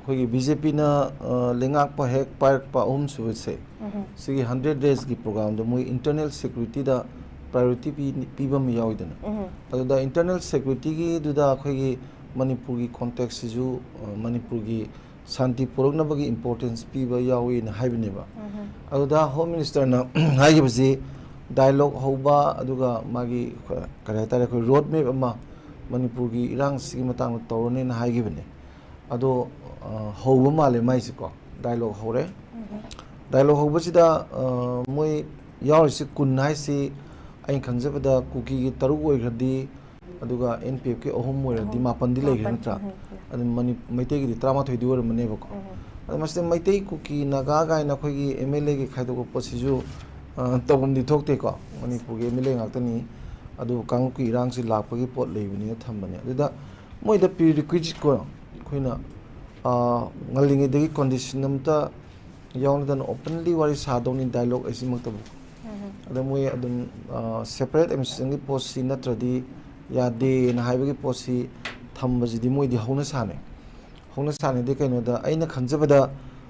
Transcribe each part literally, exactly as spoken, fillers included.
ꯑꯩꯈꯣꯏꯒꯤ B J ꯄꯤꯅ ꯂꯩꯉꯥꯛꯄ ꯍꯦꯛ ꯄꯥꯏꯔꯛꯄ ꯑꯍꯨꯝꯁꯨꯕꯁꯦ, ꯎꯝ꯫ ꯁꯤꯒꯤ ꯍꯟꯗ꯭ꯔꯦꯠ ꯗꯦꯖꯀꯤ ꯄ꯭ꯔꯣꯒ꯭ꯔꯥꯝꯗ ꯃꯣꯏ ꯏꯟꯇꯔꯅꯦꯜ ꯁꯦꯀ꯭ꯌꯨꯔꯤꯇꯤꯗ ꯄ꯭ꯔꯥꯏꯌꯣꯔꯤꯇꯤ ꯄꯤꯕ ꯑꯃ ꯌꯥꯎꯏꯗꯅ꯫ ꯎꯝ꯫ ꯑꯗꯨꯗ ꯏꯟꯇꯔꯅꯦꯜ ꯁꯦꯀ꯭ꯌꯨꯔꯤꯇꯤꯒꯤꯗꯨꯗ ꯑꯩꯈꯣꯏꯒꯤ ꯃꯅꯤꯄꯨꯔꯒꯤ ꯀꯣꯟꯇꯦꯛꯁꯁꯤꯁꯨ, ꯑ, ꯃꯅꯤꯄꯨꯔꯒꯤ ꯁꯥꯟꯇꯤ ꯄꯨꯔꯛꯅꯕꯒꯤ ꯏꯝꯄꯣꯔꯇꯦꯟꯁ ꯄꯤꯕ ꯌꯥꯎꯏꯅ ꯍꯥꯏꯕꯅꯦꯕ꯫ ꯎꯝ꯫ ꯑꯗꯨꯗ ꯍꯣꯝ ꯃꯤꯅꯤꯁꯇꯔꯅ ꯍꯥꯏꯈꯤꯕꯁꯤ, ꯗꯥꯏꯂꯣꯒ ꯍꯧꯕ, ꯑꯗꯨꯒ ꯃꯥꯒꯤ, ꯀꯔꯤ ꯍꯥꯏꯇꯥꯔꯦ, ꯑꯩꯈꯣꯏ ꯔꯣꯗ ꯃꯦꯞ ꯑꯃ ꯃꯅꯤꯄꯨꯔꯒꯤ ꯏꯔꯥꯡꯁꯤꯒꯤ ꯃꯇꯥꯡꯗ ꯇꯧꯔꯅꯤꯅ ꯍꯥꯏꯈꯤꯕꯅꯦ꯫ ꯑꯗꯣ, ꯑ, ꯍꯧꯕ ꯃꯥꯜꯂꯦ ꯃꯥꯏꯁꯦꯀꯣ, ꯗꯥꯏꯂꯣꯒ ꯍꯧꯔꯦ꯫ ꯎꯝ꯫ ꯗꯥꯏꯂꯣꯒ ꯍꯧꯕꯁꯤꯗ, ꯑ, ꯃꯣꯏ ꯌꯥꯎꯔꯤꯁꯤ ꯀꯨꯟ ꯍꯥꯏꯁꯤ, ꯑꯩꯅ ꯈꯟꯖꯕꯗ ꯀꯨꯀꯤꯒꯤ ꯇꯔꯨꯛ ꯑꯣꯏꯈ꯭ꯔꯗꯤ, ꯑꯗꯨꯒ ꯑꯦꯟ ꯄꯤ ꯑꯦꯐꯀꯤ ꯑꯍꯨꯝ ꯑꯣꯏꯔꯗꯤ ꯑꯍꯨꯝ, ꯃꯥꯄꯟꯗꯤ ꯂꯩꯈ꯭ꯔꯦ ꯃꯥꯄꯟ, ꯅꯠꯇ꯭ꯔꯥ? ꯎꯝ, ꯎꯝ꯫ ꯑꯗꯨ ꯃꯅꯤ-, ꯃꯩꯇꯩꯒꯤꯗꯤ ꯇꯔꯥꯃꯥꯊꯣꯏꯗꯤ ꯑꯣꯏꯔꯝꯃꯅꯦꯕꯀꯣ꯫ ꯎꯝ꯫ ꯑꯗꯣ ꯃꯁꯤꯗ ꯃꯩꯇꯩ, ꯀꯨꯀꯤ, ꯅꯥꯒꯥ ꯀꯥꯏꯅ ꯑꯩꯈꯣꯏꯒꯤ ꯑꯦꯝ ꯑꯦꯜ ꯑꯦꯒꯤ ꯈꯥꯏꯗꯣꯛꯄ ꯄꯣꯠꯁꯤꯁꯨ, ꯑ, ꯇꯧꯐꯝꯗꯤ ꯊꯣꯛꯇꯦꯀꯣ꯫ ꯃꯅꯤꯄꯨꯔꯒꯤ ꯑꯦꯝ ꯑꯦꯜ ꯑꯦ ꯉꯥꯛꯇꯅꯤ꯫ ꯑꯗꯨ ꯀꯥꯡꯂꯨꯞꯀꯤ ꯏꯔꯥꯡꯁꯤ ꯂꯥꯛꯄꯒꯤ ꯄꯣꯠ ꯂꯩꯕꯅꯤꯅ ꯊꯝꯕꯅꯦ꯫ ꯑꯗꯨꯗ ꯃꯣꯏꯗ ꯄ꯭ꯔꯤ ꯔꯤꯀ꯭ꯋꯤꯖꯤꯠ ꯀꯣ, ꯑꯩꯈꯣꯏꯅ, ꯑ, ꯉꯜꯂꯤꯉꯩꯗꯒꯤ ꯀꯣꯟꯗꯤꯁꯟ ꯑꯝꯇ ꯌꯥꯎꯅꯗꯅ ꯑꯣꯄꯟꯂꯤ ꯋꯥꯔꯤ ꯁꯥꯗꯧꯅꯤ ꯗꯥꯏꯂꯣꯒ ꯑꯁꯤꯃꯛꯇꯕꯨ꯫ ꯎꯝ꯫ ꯑꯗ ꯃꯣꯏ ꯑꯗꯨꯝ, ꯑ, ꯁꯦꯄꯔꯦꯠ ꯑꯦꯗꯃꯤꯅꯤꯁꯇ꯭ꯔꯦꯁꯟꯒꯤ ꯄꯣꯠꯁꯤ ꯅꯠꯇ꯭ꯔꯗꯤ ꯌꯥꯗꯦꯅ ꯍꯥꯏꯕꯒꯤ ꯄꯣꯠꯁꯤ ꯊꯝꯕꯁꯤꯗꯤ ꯃꯣꯏꯗꯤ ꯍꯧꯅ ꯁꯥꯅꯤ꯫ ꯍꯧꯅ ꯁꯥꯅꯤꯗꯤ ꯀꯩꯅꯣꯗ, ꯑꯩꯅ ꯈꯟꯖꯕꯗ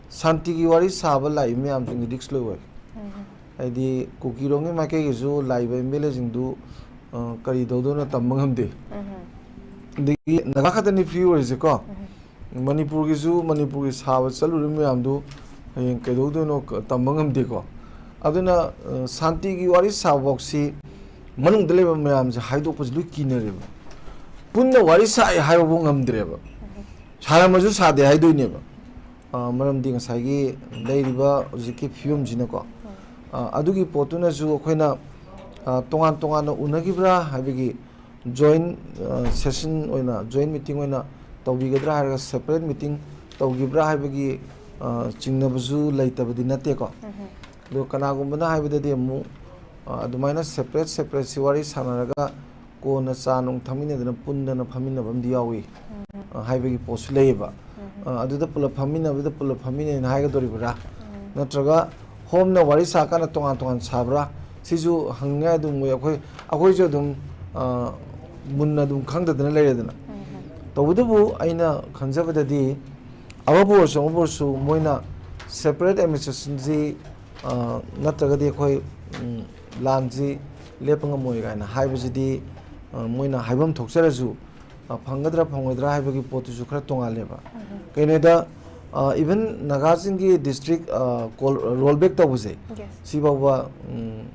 ꯁꯥꯟꯇꯤꯒꯤ ꯋꯥꯔꯤ ꯁꯥꯕ ꯂꯥꯛꯏꯕ ꯃꯌꯥꯝꯁꯤꯡꯗꯤ ꯔꯤꯛꯁ ꯂꯣꯏ ꯑꯣꯏ꯫ ꯎꯝ꯫ ꯍꯥꯏꯗꯤ ꯀꯨꯀꯤꯔꯣꯝꯒꯤ ꯃꯥꯏꯀꯩꯒꯤꯁꯨ ꯂꯥꯛꯏꯕ ꯑꯦꯝ ꯑꯦꯜ ꯑꯦꯁꯤꯡꯗꯨ, ꯑ, ꯀꯔꯤ ꯇꯧꯗꯣꯏꯅꯣ ꯇꯝꯕ ꯉꯝꯗꯦ꯫ ꯎꯝ꯫ ꯑꯗꯒꯤ ꯅꯥꯒꯥ ꯈꯛꯇꯅꯤ ꯐ꯭ꯔꯤ ꯑꯣꯏꯔꯤꯁꯦꯀꯣ꯫ ꯎꯝ꯫ ꯃꯅꯤꯄꯨꯔꯒꯤꯁꯨ, ꯃꯅꯤꯄꯨꯔꯒꯤ ꯁꯥꯕ ꯆꯠꯂꯨꯔꯤꯕ ꯃꯌꯥꯝꯗꯨ ꯍꯌꯦꯡ ꯀꯩꯗꯧꯗꯣꯏꯅꯣ ꯀ-, ꯇꯝꯕ ꯉꯝꯗꯦꯀꯣ꯫ ꯑꯗꯨꯅ, ꯑ, ꯁꯥꯟꯇꯤꯒꯤ ꯋꯥꯔꯤ ꯁꯥꯕꯐꯥꯎꯁꯤ ꯃꯅꯨꯡꯗ ꯂꯩꯕ ꯃꯌꯥꯝꯁꯦ ꯍꯥꯏꯗꯣꯛꯄꯁꯤ ꯂꯣꯏ ꯀꯤꯅꯔꯦꯕ꯫ ꯄꯨꯟꯅ ꯋꯥꯔꯤ ꯁꯥꯏ ꯍꯥꯏꯕꯐꯥꯎ ꯉꯝꯗ꯭ꯔꯦꯕ꯫ ꯁꯥꯔꯝꯃꯁꯨ ꯁꯥꯗꯦ ꯍꯥꯏꯗꯣꯏꯅꯦꯕ꯫ ꯑ, ꯃꯔꯝꯗꯤ ꯉꯁꯥꯏꯒꯤ ꯂꯩꯔꯤꯕ ꯍꯧꯖꯤꯛꯀꯤ ꯐꯤꯕꯝꯁꯤꯅꯀꯣ꯫ ꯑ, ꯑꯗꯨꯒꯤ ꯄꯣꯠꯇꯨꯅꯁꯨ ꯑꯩꯈꯣꯏꯅ, ꯑ, ꯇꯣꯉꯥꯟ ꯇꯣꯉꯥꯟꯅ ꯎꯅꯈꯤꯕ꯭ꯔꯥ ꯍꯥꯏꯕꯒꯤ ꯖꯣꯏꯟ, ꯑ, ꯁꯦꯁꯟ ꯑꯣꯏꯅ, ꯖꯣꯏꯟ ꯃꯤꯇꯤꯡ ꯑꯣꯏꯅ ꯇꯧꯕꯤꯒꯗ꯭ꯔꯥ ꯍꯥꯏꯔꯒ ꯁꯦꯄꯔꯦꯠ ꯃꯤꯇꯤꯡ ꯇꯧꯈꯤꯕ꯭ꯔꯥ ꯍꯥꯏꯕꯒꯤ, ꯑ, ꯆꯤꯡꯅꯕꯁꯨ ꯂꯩꯇꯕꯗꯤ ꯅꯠꯇꯦꯀꯣ꯫ ꯎꯝ꯫ ꯑꯗꯣ ꯀꯅꯥꯒꯨꯝꯕꯅ ꯍꯥꯏꯕꯗꯗꯤ ꯑꯃꯨꯛ, ꯑ, ꯑꯗꯨꯃꯥꯏꯅ ꯁꯦꯄꯔꯦꯠ ꯁꯦꯄꯔꯦꯠꯁꯤ ꯋꯥꯔꯤ ꯁꯥꯟꯅꯔꯒ ꯀꯣꯟꯅ ꯆꯥ ꯅꯨꯡ ꯊꯛꯃꯤꯟꯅꯗꯅ ꯄꯨꯟꯗꯅ ꯐꯝꯃꯤꯟꯅꯕ ꯑꯃꯗꯤ ꯌꯥꯎꯏ, ꯎꯝ꯫ ꯑ, ꯍꯥꯏꯕꯒꯤ ꯄꯣꯠꯁꯨ ꯂꯩꯌꯦꯕ꯫ ꯎꯝ꯫ ꯑ, ꯑꯗꯨꯗ ꯄꯨꯂꯞ ꯐꯝꯃꯤꯟꯅꯕꯗ ꯄꯨꯂꯞ ꯐꯝꯃꯤꯟꯅꯩꯅ ꯍꯥꯏꯒꯗꯧꯔꯤꯕ꯭ꯔꯥ? ꯎꯝ꯫ ꯅꯠꯇ꯭ꯔꯒ ꯍꯣꯝꯅ ꯋꯥꯔꯤ ꯁꯥꯀꯥꯟꯗ ꯇꯣꯉꯥꯟ ꯇꯣꯉꯥꯟ ꯁꯥꯕ꯭ꯔꯥ? ꯁꯤꯁꯨ ꯍꯪꯅꯤꯡꯉꯥꯏ ꯑꯗꯨꯝ ꯑꯣꯏ꯫ ꯑꯩꯈꯣꯏ, ꯑꯩꯈꯣꯏꯁꯨ ꯑꯗꯨꯝ, ꯑ, ꯃꯨꯟꯅ ꯑꯗꯨꯝ ꯈꯪꯗꯗꯅ ꯂꯩꯔꯦꯗꯅ꯫ ꯎꯝ꯫ ꯇꯧꯕꯇꯕꯨ ꯑꯩꯅ ꯈꯟꯖꯕꯗꯗꯤ ꯑꯃꯕꯨ ꯑꯣꯏꯔꯁꯨ ꯑꯃꯕꯨ ꯑꯣꯏꯔꯁꯨ ꯃꯣꯏꯅ separate administrationꯁꯤ, ꯑ, ꯅꯠꯇ꯭ꯔꯒꯗꯤ ꯑꯩꯈꯣꯏ, ꯎꯝ, ꯂꯥꯟꯁꯤ ꯂꯦꯞꯄ ꯉꯝꯃꯣꯏ ꯀꯥꯏꯅ ꯍꯥꯏꯕꯁꯤꯗꯤ, ꯑ, ꯃꯣꯏꯅ ꯍꯥꯏꯐꯝ ꯊꯣꯛꯆꯔꯁꯨ, ꯑ, ꯐꯪꯒꯗ꯭ꯔꯥ ꯐꯪꯉꯣꯏꯗ꯭ꯔꯥ ꯍꯥꯏꯕꯒꯤ ꯄꯣꯠꯇꯨꯁꯨ ꯈꯔ ꯇꯣꯉꯥꯜꯂꯦꯕ꯫ ꯎꯝ꯫ ꯀꯩꯅꯣꯗ, ꯑ, even ꯅꯥꯒꯥꯁꯤꯡꯒꯤ district, ꯑ, call, roll back ꯇꯧꯕꯁꯦ, Yes. ꯁꯤꯐꯥꯎꯕ, ꯎꯝ,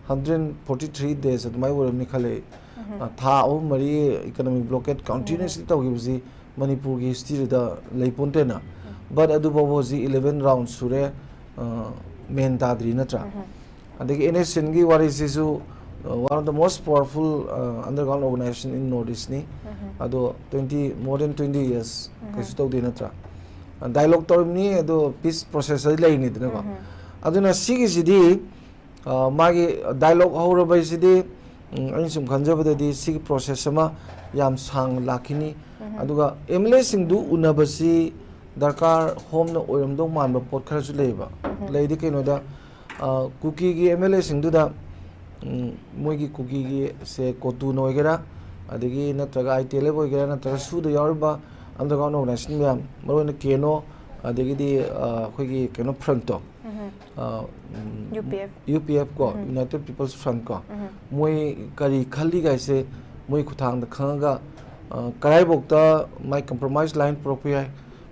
hundred forty three days ꯑꯗꯨꯃꯥꯏꯅ ꯑꯣꯏꯔꯝꯅꯤ ꯈꯜꯂꯦ꯫ ꯎꯝ꯫ ꯑ, ꯊꯥ ꯑꯍꯨꯝ ꯃꯔꯤ economic blockade continuously ꯎꯝ꯫ ꯇꯧꯈꯤꯕꯁꯤ ꯃꯅꯤꯄꯨꯔꯒꯤ historyꯗ ꯂꯩꯄꯣꯟꯇꯦꯅ꯫ ꯎꯝ꯫ But ꯑꯗꯨꯐꯥꯎꯕ ꯍꯧꯖꯤꯛ eleven round ꯁꯨꯔꯦ, ꯑ, ꯃꯦꯟ ꯇꯥꯗ꯭ꯔꯤ ꯅꯠꯇ꯭ꯔꯥ? ꯎꯝ꯫ ꯑꯗꯒꯤ NSCNꯒꯤ ꯋꯥꯔꯤꯁꯤꯁꯨ, ꯑ, one of the most powerful, ꯑ, underground organization in North Eastꯅꯤ꯫ ꯎꯝ꯫ ꯑꯗꯣ twenty, more than twenty years ꯎꯝ꯫ ꯀꯩꯁꯨ ꯇꯧꯗꯦ ꯅꯠꯇ꯭ꯔꯥ? ꯑ, dialogue ꯇꯧꯔꯤꯕꯅꯤ, ꯑꯗꯣ peace processꯇ ꯂꯩꯔꯤꯅꯤꯗꯅꯀꯣ꯫ ꯎꯝ꯫ ꯑꯗꯨꯅ ꯁꯤꯒꯤꯁꯤꯗꯤ, ꯑ, ꯃꯥꯒꯤ dialogue ꯍꯧꯔꯕ ꯍꯥꯏꯁꯤꯗꯤ, ꯎꯝ, ꯑꯩꯅ ꯁꯨꯝ ꯈꯟꯖꯕꯗꯗꯤ ꯁꯤꯒꯤ process ꯑꯃ ꯌꯥꯝ ꯁꯥꯡꯅ ꯂꯥꯛꯈꯤꯅꯤ꯫ ꯎꯝ꯫ ꯑꯗꯨꯒ MLAꯁꯤꯡꯗꯨ ꯎꯅꯕꯁꯤ ꯗꯔꯀꯥꯔ ꯍꯣꯝꯅ ꯑꯣꯏꯔꯝꯗꯧ ꯃꯥꯟꯕ ꯄꯣꯠ ꯈꯔꯁꯨ ꯂꯩꯌꯦꯕ꯫ ꯎꯝ꯫ ꯂꯩꯗꯤ ꯀꯩꯅꯣꯗ, ꯑ, ꯀꯨꯀꯤꯒꯤ MLAꯁꯤꯡꯗꯨꯗ, ꯎꯝ, ꯃꯣꯏꯒꯤ ꯀꯨꯀꯤꯒꯤ ꯁꯦ ꯀꯣꯇꯨꯅ ꯑꯣꯏꯒꯦꯔꯥ, ꯑꯗꯒꯤ ꯅꯠꯇ꯭ꯔꯒ ITLF ꯑꯣꯏꯒꯦꯔꯥ, ꯅꯠꯇ꯭ꯔꯒ SoO ꯗ ꯌꯥꯎꯔꯤꯕ underground organization ꯃꯌꯥꯝ, ꯃꯔꯨꯑꯣꯏꯅ KNO, ꯑꯗꯒꯤꯗꯤ, ꯑ, ꯑꯩꯈꯣꯏꯒꯤ ꯀꯩꯅꯣ frontꯇꯣ, ꯎꯝ꯫ ꯑ, ꯎꯝ, UPF꯫ UPF ꯀꯣ, ꯎꯝ꯫ United People's Front ꯀꯣ, ꯎꯝ꯫ ꯃꯣꯏ ꯀꯔꯤ ꯈꯜꯂꯤꯒꯥꯏꯁꯦ ꯃꯣꯏ ꯈꯨꯠꯊꯥꯡꯗ ꯈꯪꯉꯒ, ꯑ, ꯀꯔꯥꯏꯐꯥꯎꯇ ꯃꯥꯏ compromise line ꯄꯨꯔꯛꯄ ꯌꯥꯏ,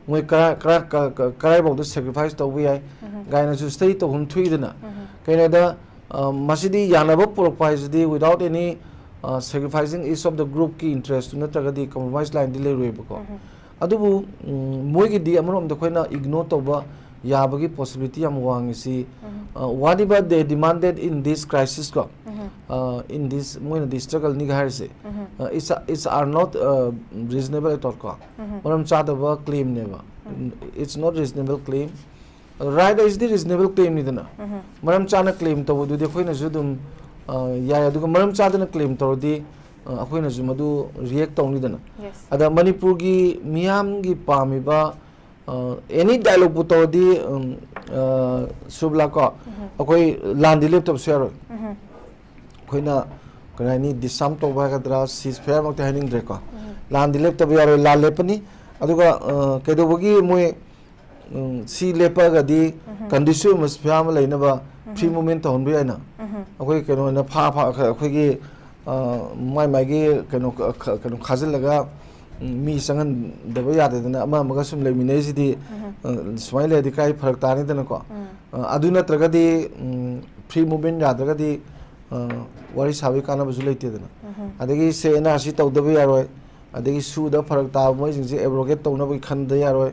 ꯃꯣꯏ ꯀꯔꯥ-, ꯀꯔꯥ-, ꯀ-, ꯀ-, ꯀꯔꯥꯏꯐꯥꯎꯗ sacrifice ꯇꯧꯕ ꯌꯥꯏ ꯎꯝ꯫ ꯀꯥꯏꯅꯁꯨ study ꯇꯧꯐꯝ ꯊꯣꯛꯏꯗꯅ꯫ ꯎꯝ꯫ ꯀꯩꯅꯣꯗ, ꯑ, ꯃꯁꯤꯗꯤ ꯌꯥꯅꯕ ꯄꯨꯔꯛꯄ ꯍꯥꯏꯁꯤꯗꯤ without any, ꯑ, sacrificing each of the groupꯀꯤ interest ꯅꯠꯇ꯭ꯔꯒꯗꯤ compromise lineꯗꯤ ꯂꯩꯔꯣꯏꯕꯀꯣ꯫ ꯎꯝ꯫ ꯑꯗꯨꯕꯨ, ꯎꯝ, ꯃꯣꯏꯒꯤꯗꯤ ꯑꯃꯔꯣꯝꯗ ꯑꯩꯈꯣꯏꯅ ignore ꯇꯧꯕ ꯌꯥꯕꯒꯤ possibility ꯌꯥꯝ ꯋꯥꯡꯉꯤ ꯁꯤ, ꯎꯝ꯫ ꯑ, whatever they demanded in this crisis ꯀꯣ, ꯎꯝ꯫ ꯑ, in this, ꯃꯣꯏꯅꯗꯤ struggleꯅꯤꯒ ꯍꯥꯏꯔꯤꯁꯦ, ꯎꯝ꯫ ꯑ, it's a, it's are not, ꯑ, reasonable at all ꯀꯣ꯫ ꯎꯝ꯫ ꯃꯔꯝ ꯆꯥꯗꯕ claimꯅꯦꯕ꯫ ꯎꯝ꯫ It's not reasonable claim꯫ ꯑꯗꯣ right ꯍꯥꯏꯁꯤꯗꯤ reasonable claimꯅꯤꯗꯅ꯫ ꯎꯝ꯫ ꯃꯔꯝ ꯆꯥꯅ claim ꯇꯧꯕꯗꯨꯗꯤ ꯑꯩꯈꯣꯏꯅꯁꯨ ꯑꯗꯨꯝ, ꯑ, ꯌꯥꯏ꯫ ꯑꯗꯨꯒ ꯃꯔꯝ ꯆꯥꯗꯅ claim ꯇꯧꯔꯗꯤ, ꯑ, ꯑꯩꯈꯣꯏꯅꯁꯨ ꯃꯗꯨ react ꯇꯧꯅꯤꯗꯅ꯫ Yes꯫ ꯑꯗ ꯃꯅꯤꯄꯨꯔꯒꯤ ꯃꯤꯌꯥꯝꯒꯤ ꯄꯥꯝꯃꯤꯕ, ꯑ, any dialogueꯄꯨ ꯇꯧꯔꯗꯤ, ꯎꯝ, ꯑ, ꯁꯨꯕꯂꯥ ꯀꯣ, ꯎꯝ꯫ ꯑꯩꯈꯣꯏ ꯂꯥꯟꯗꯤ ꯂꯦꯞꯇꯕꯁꯨ ꯌꯥꯔꯣꯏ꯫ ꯎꯝ꯫ ꯑꯩꯈꯣꯏꯅ ꯀꯔꯤ ꯍꯥꯏꯅꯤ, disarm ꯇꯧꯕ ꯍꯥꯏꯒꯗ꯭ꯔꯥ, ceasefire ꯃꯛꯇꯤ ꯍꯥꯏꯅꯤꯡꯗ꯭ꯔꯦꯀꯣ꯫ ꯎꯝ꯫ ꯂꯥꯟꯗꯤ ꯂꯦꯞꯇꯕ ꯌꯥꯔꯣꯏ, ꯂꯥꯟ ꯂꯦꯞꯄꯅꯤ꯫ ꯑꯗꯨꯒ ꯑ, ꯀꯩꯗꯧꯕꯒꯤ ꯃꯣꯏ ꯎꯝ, ꯁꯤ ꯂꯦꯞꯄꯛꯑꯒꯗꯤ ꯎꯝꯍꯨꯝ꯫ Conducive atmosphere ꯑꯃ ꯂꯩꯅꯕ free ꯎꯝꯍꯨꯝ꯫ Movement ꯇꯧꯍꯟꯕ ꯌꯥꯏꯅ꯫ ꯎꯝꯍꯨꯝ꯫ ꯑꯩꯈꯣꯏ ꯀꯩꯅꯣ ꯑꯣꯏꯅ ꯐꯥ ꯐꯥ ꯑꯩꯈꯣꯏꯒꯤ ꯑ, ꯃꯥꯏ ꯃꯥꯏꯒꯤ ꯀꯩꯅꯣ ꯈ- ꯈ- ꯀꯩꯅꯣ ꯈꯥꯖꯤꯜꯂꯒ ꯎꯝ, ꯃꯤ ꯆꯪꯍꯟꯗꯕ ꯌꯥꯗꯗꯅ ꯑꯃ ꯑꯃꯒ ꯁꯨꯝ ꯂꯩꯃꯤꯟꯅꯩꯁꯤꯗꯤ ꯎꯝꯍꯨꯝ꯫ ꯑ, ꯁꯨꯃꯥꯏꯅ ꯂꯩꯔꯗꯤ ꯀꯥꯏ ꯐꯔꯛ ꯇꯥꯅꯤꯗꯅꯀꯣ꯫ ꯎꯝ꯫ ꯑ, ꯑꯗꯨ ꯅꯠꯇ꯭ꯔꯒꯗꯤ ꯎꯝ, free movement ꯌꯥꯗ꯭ꯔꯒꯗꯤ ꯑ, ꯋꯥꯔꯤ ꯁꯥꯕꯒꯤ ꯀꯥꯟꯅꯕꯁꯨ ꯂꯩꯇꯦꯗꯅ꯫ ꯎꯝꯍꯨꯝ꯫ ꯑꯗꯒꯤ ꯁꯦ ꯑꯦꯟ ꯑꯥꯔ ꯁꯤ ꯇꯧꯗꯕ ꯌꯥꯔꯣꯏ꯫ ꯑꯗꯒꯤ ꯁꯨꯗ ꯐꯔꯛ ꯇꯥꯕ ꯃꯣꯏꯁꯤꯡꯁꯦ abrogate ꯇꯧꯅꯕꯒꯤ ꯈꯟꯗ ꯌꯥꯔꯣꯏ꯫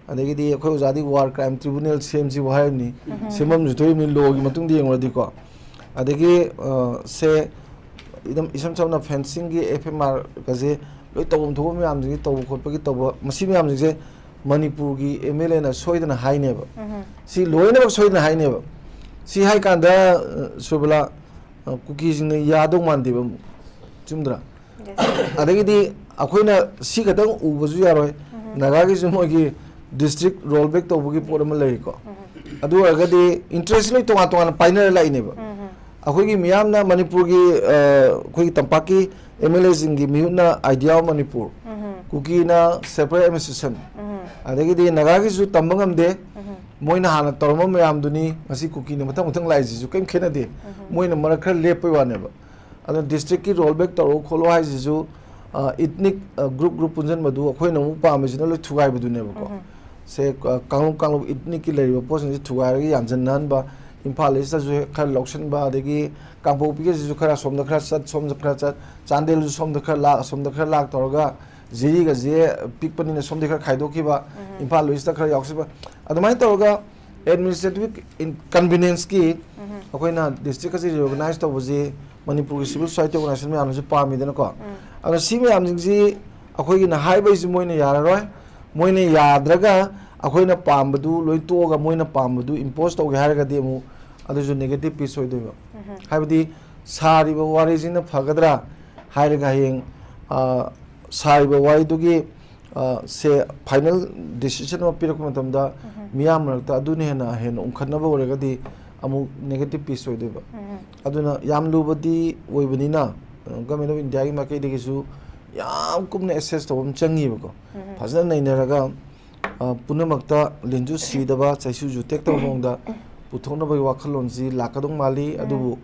ꯑꯗꯒꯤꯗꯤ ꯑꯩꯈꯣꯏ ꯑꯣꯖꯥꯗꯤ War Crime Tribunal ꯁꯦꯝꯁꯤꯕꯨ ꯍꯥꯏꯔꯤꯕꯅꯤ꯫ ꯎꯝꯍꯨꯝ꯫ ꯁꯦꯝꯐꯝꯁꯨ ꯊꯣꯛꯏꯕꯅꯤ, ꯂꯣꯒꯤ ꯃꯇꯨꯡꯗ ꯌꯦꯡꯉꯨꯔꯗꯤꯀꯣ꯫ ꯑꯗꯒꯤ ꯑ, ꯁꯦ ꯑꯗꯨꯝ ꯏꯁꯝ ꯁꯝꯅ ꯐꯦꯟꯁꯤꯡꯒꯤ ꯑꯦꯐ ꯑꯦꯝ ꯑꯥꯔꯒꯁꯦ ꯂꯣꯏ ꯇꯧꯐꯝ ꯊꯣꯛꯄ ꯃꯌꯥꯝꯁꯤꯡꯁꯦ ꯇꯧꯕ ꯈꯣꯠꯄꯒꯤ ꯇꯧꯕ, ꯃꯁꯤ ꯃꯌꯥꯝꯁꯤꯡꯁꯦ ꯃꯅꯤꯄꯨꯔꯒꯤ ꯑꯦꯝ ꯑꯦꯜ ꯑꯦꯅ ꯁꯣꯏꯗꯅ ꯍꯥꯏꯅꯦꯕ꯫ ꯎꯝꯍꯨꯝ꯫ ꯁꯤ ꯂꯣꯏꯅꯃꯛ ꯁꯣꯏꯗꯅ ꯍꯥꯏꯅꯦꯕ꯫ ꯁꯤ ꯍꯥꯏ ꯀꯥꯟꯗ ꯑ, ꯁꯨꯔꯕꯂꯥ, ꯑ, ꯀꯨꯀꯤꯁꯤꯡꯅ ꯌꯥꯗꯧ ꯃꯥꯟꯗꯦꯕ ꯑꯃꯨꯛ꯫ ꯆꯨꯝꯗ꯭ꯔꯥ? Yes꯫ ꯑꯗꯒꯤꯗꯤ ꯑꯩꯈꯣꯏꯅ ꯁꯤ ꯈꯛꯇꯪ ꯎꯕꯁꯨ ꯌꯥꯔꯣꯏ꯫ ꯎꯝꯍꯨꯝ꯫ ꯅꯥꯒꯥꯒꯤꯁꯨ ꯃꯣꯏꯒꯤ district roll back ꯇꯧꯕꯒꯤ ꯄꯣꯠ ꯑꯃ ꯂꯩꯔꯤꯀꯣ꯫ ꯎꯝꯍꯨꯝ꯫ ꯑꯗꯨ ꯑꯣꯏꯔꯒꯗꯤ interest ꯂꯣꯏ ꯇꯣꯉꯥꯟ ꯇꯣꯉꯥꯟꯅ ꯄꯥꯏꯅꯔ ꯂꯥꯛꯏꯅꯦꯕ꯫ ꯎꯝꯍꯨꯝ꯫ ꯑꯩꯈꯣꯏꯒꯤ ꯃꯤꯌꯥꯝꯅ ꯃꯅꯤꯄꯨꯔꯒꯤ ꯑ, ꯑꯩꯈꯣꯏꯒꯤ ꯇꯝꯄꯥꯛꯀꯤ ꯑꯦꯝ ꯑꯦꯜ ꯑꯦꯁꯤꯡꯒꯤ ꯃꯤꯍꯨꯠꯅ Idea of Manipur, ꯎꯝꯍꯨꯝ꯫ ꯀꯨꯀꯤꯅ separate administration, ꯎꯝꯍꯨꯝ꯫ ꯑꯗꯒꯤꯗꯤ ꯅꯥꯒꯥꯒꯤꯁꯨ ꯇꯝꯕ ꯉꯝꯗꯦ꯫ ꯎꯝꯍꯨꯝ꯫ ꯃꯣꯏꯅ ꯍꯥꯟꯅ ꯇꯧꯔꯝꯕ ꯃꯌꯥꯝꯗꯨꯅꯤ ꯉꯁꯤ ꯀꯨꯀꯤꯅ ꯃꯊꯪ ꯃꯊꯪ ꯂꯥꯛꯏꯁꯤꯁꯨ ꯀꯔꯤꯝ ꯈꯦꯠꯅꯗꯦ꯫ ꯎꯝꯍꯨꯝ꯫ ꯃꯣꯏꯅ ꯃꯔꯛ ꯈꯔ ꯂꯦꯞꯄꯩ ꯋꯥꯅꯦꯕ꯫ ꯑꯗꯣ district ꯀꯤ roll back ꯇꯧꯔꯛꯑꯣ ꯈꯣꯠꯂꯣ ꯍꯥꯏꯁꯤꯁꯨ, ꯑ, ethnic, ꯑ, group group ꯄꯨꯟꯁꯤꯟꯕꯗꯨ ꯑꯩꯈꯣꯏꯅ ꯑꯃꯨꯛ ꯄꯥꯝꯃꯤꯁꯤꯅ ꯂꯣꯏ ꯊꯨꯒꯥꯏꯕꯗꯨꯅꯦꯕꯀꯣ꯫ ꯎꯝꯍꯨꯝ꯫ ꯁꯦ, ꯑ, ꯀꯥꯡꯂꯨꯞ ꯀꯥꯡꯂꯨꯞ ethnic ꯀꯤ ꯂꯩꯔꯤꯕ ꯄꯣꯠꯁꯤꯡꯁꯦ ꯊꯨꯒꯥꯏꯔꯒ ꯌꯥꯟꯁꯤꯟꯅꯍꯟꯕ, ꯏꯝꯐꯥꯜ ꯏꯁꯇꯁꯨ ꯍꯦꯛ ꯈꯔ ꯂꯧꯁꯤꯟꯕ, ꯑꯗꯒꯤ ꯀꯥꯡꯄꯣꯛꯄꯤꯒꯤꯁꯤꯁꯨ ꯈꯔ ꯑꯁꯣꯝꯗ ꯈꯔ ꯆꯠ, ꯁꯣꯝꯗ ꯈꯔ ꯆꯠ, ꯆꯥꯟꯗꯦꯜꯁꯨ ꯁꯣꯝꯗ ꯈꯔ ꯂꯥꯛ, ꯑꯁꯣꯝꯗ ꯈꯔ ꯂꯥꯛ ꯇꯧꯔꯒ ꯖꯤꯔꯤꯒꯁꯦ ꯄꯤꯛꯄꯅꯤꯅ ꯁꯣꯝꯗ ꯈꯔ ꯈꯥꯏꯗꯣꯛꯈꯤꯕ, ꯎꯝꯍꯨꯝ꯫ ꯏꯝꯐꯥꯜ ꯏꯁꯇ ꯈꯔ ꯌꯥꯎꯁꯤꯟꯕ, ꯑꯗꯨꯃꯥꯏꯅ ꯇꯧꯔꯒ administrative convenience ꯀꯤ ꯎꯝꯍꯨꯝ꯫ ꯑꯩꯈꯣꯏꯅ district ꯑꯁꯤ reorganize ꯇꯧꯕꯁꯤ ꯃꯅꯤꯄꯨꯔꯒꯤ civil society organization ꯃꯌꯥꯝꯅꯁꯨ ꯄꯥꯝꯃꯤꯗꯅꯀꯣ꯫ ꯎꯝ꯫ ꯑꯗꯣ ꯁꯤ ꯃꯌꯥꯝꯁꯤꯡꯁꯤ ꯑꯩꯈꯣꯏꯒꯤꯅ ꯍꯥꯏꯕꯩꯁꯨ ꯃꯣꯏꯅ ꯌꯥꯔꯔꯣꯏ꯫ ꯃꯣꯏꯅ ꯌꯥꯗ꯭ꯔꯒ ꯑꯩꯈꯣꯏꯅ ꯄꯥꯝꯕꯗꯨ ꯂꯣꯏ ꯇꯣꯛꯑꯒ ꯃꯣꯏꯅ ꯄꯥꯝꯕꯗꯨ impose ꯇꯧꯒꯦ ꯍꯥꯏꯔꯒꯗꯤ ꯑꯃꯨꯛ ꯑꯗꯨꯁꯨ negative piece ꯑꯣꯏꯗꯣꯏꯕ꯫ ꯎꯝꯍꯨꯝ꯫ ꯍꯥꯏꯕꯗꯤ ꯁꯥꯔꯤꯕ ꯋꯥꯔꯤꯁꯤꯅ ꯐꯒꯗ꯭ꯔꯥ ꯍꯥꯏꯔꯒ ꯍꯌꯦꯡ, ꯑ, ꯁꯥꯔꯤꯕ ꯋꯥꯔꯤꯗꯨꯒꯤ, ꯑ, ꯁꯦ final decision ꯑꯃ ꯄꯤꯔꯛꯄ ꯃꯇꯝꯗ ꯎꯝꯍꯨꯝ꯫ ꯃꯤꯌꯥꯝ ꯃꯔꯛꯇ ꯑꯗꯨꯅ ꯍꯦꯟꯅ, ꯍꯦꯟꯅ ꯎꯪꯈꯠꯅꯕ ꯑꯣꯏꯔꯒꯗꯤ ꯑꯃꯨꯛ negative piece ꯑꯣꯏꯗꯣꯏꯕ꯫ ꯎꯝꯍꯨꯝ꯫ ꯑꯗꯨꯅ ꯌꯥꯝ ꯂꯨꯕꯗꯤ ꯑꯣꯏꯕꯅꯤꯅ, ꯑ, Government of India ꯒꯤ ꯃꯥꯏꯀꯩꯗꯒꯤꯁꯨ ꯌꯥꯝ ꯀꯨꯞꯅ ꯑꯦꯁꯦꯁ ꯇꯧꯕ ꯑꯃ ꯆꯪꯉꯤꯕꯀꯣ꯫ ꯐꯖꯅ ꯅꯩꯅꯔꯒ, ꯑ, ꯄꯨꯝꯅꯃꯛꯇ ꯂꯤꯟꯁꯨ ꯁꯤꯗꯕ, ꯆꯩꯁꯨꯁꯨ ꯇꯦꯛꯇꯕ ꯃꯑꯣꯡꯗ ꯄꯨꯊꯣꯛꯅꯕꯒꯤ ꯋꯥꯈꯜꯂꯣꯟꯁꯤ ꯂꯥꯛꯀꯗꯧ ꯃꯥꯜꯂꯤ꯫ ꯑꯗꯨꯕꯨ